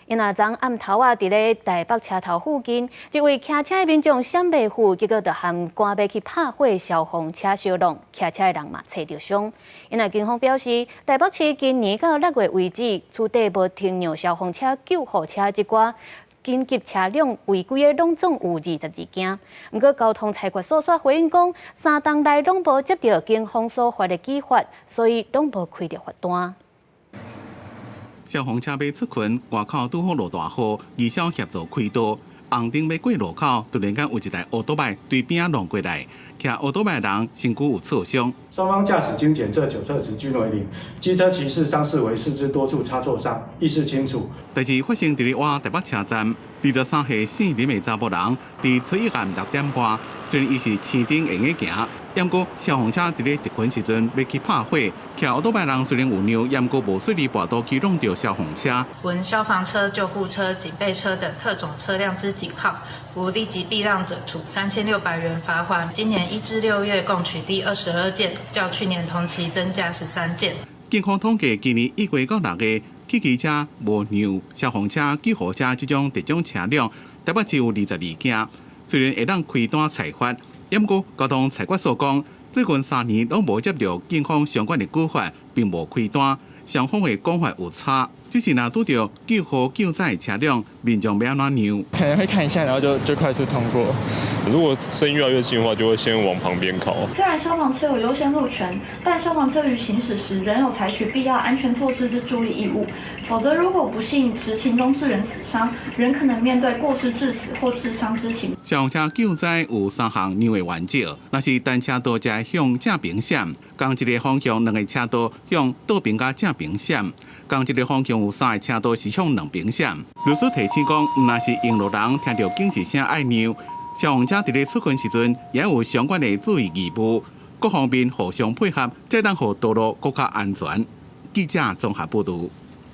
𪜶若昨暗頭仔，佇咧台北車頭附近，一位騎車的民眾閃袂赴，結果就含趕欲去拍火消防車相挵，騎車的人嘛揣著傷。𪜶若警方表示，台北市今年到6月為止，取締無停讓消防車、救護車這寡緊急車輛違規的，攏總有22件。毋過交通裁決所煞回應講，3冬來攏無接著警方所發的舉發，所以攏無開著罰單。消防車欲出勤，外口拄好落大雨，義消協助開道。紅燈欲過路口，突然間有一台歐多拜對邊仔挵過來，騎歐多拜的人身軀有挫傷。雙方駕駛經檢測酒測值均為零，機車騎士傷勢為四肢多處擦挫傷，意識清楚。代誌發生佇咧倚台北車站，23歲姓林的查某人，佇初一暗6點外，雖然伊是青燈會用行，毋過消防車佇咧執勤時陣欲去拍火，騎歐多拜人雖然有讓，毋過無順利跋倒去挵著消防車。聞消防車、救護車、警備車等特種車輛之警號，無立即避讓者，處3600元罰鍰。今年1至6月共取締22件，較去年同期增加13件。警方統計，今年1月到6月，汽機車無讓消防車、救護車這種特種車輛，台北市有22件。雖然會當開單裁罰，毋過交通裁決所講，最近3年攏無接著警方相關的舉發，並無開單，雙方的講法有差。只是若拄著救護救災車輛，民眾欲按怎讓？可能會看一下，然後就快速通過。如果聲音越來越近的話，就會先往旁邊靠。雖然消防車有優先路權，但消防車於行駛時仍有採取必要安全措施之注意義務。否則，如果不幸執勤中致人死傷，仍可能面對過失致死或致傷之刑。消防車救災有三項讓的原則，若是單車道才向正爿閃，仝一个方向兩个車道向倒爿佮正爿閃，仝一个方向有三个車道是向兩爿閃。律師提醒講，毋但是用路人聽著警示聲愛讓，消防車佇咧出勤時陣也有相關的注意義務，各方面互相配合，才當予道路閣較安全。記者綜合報導。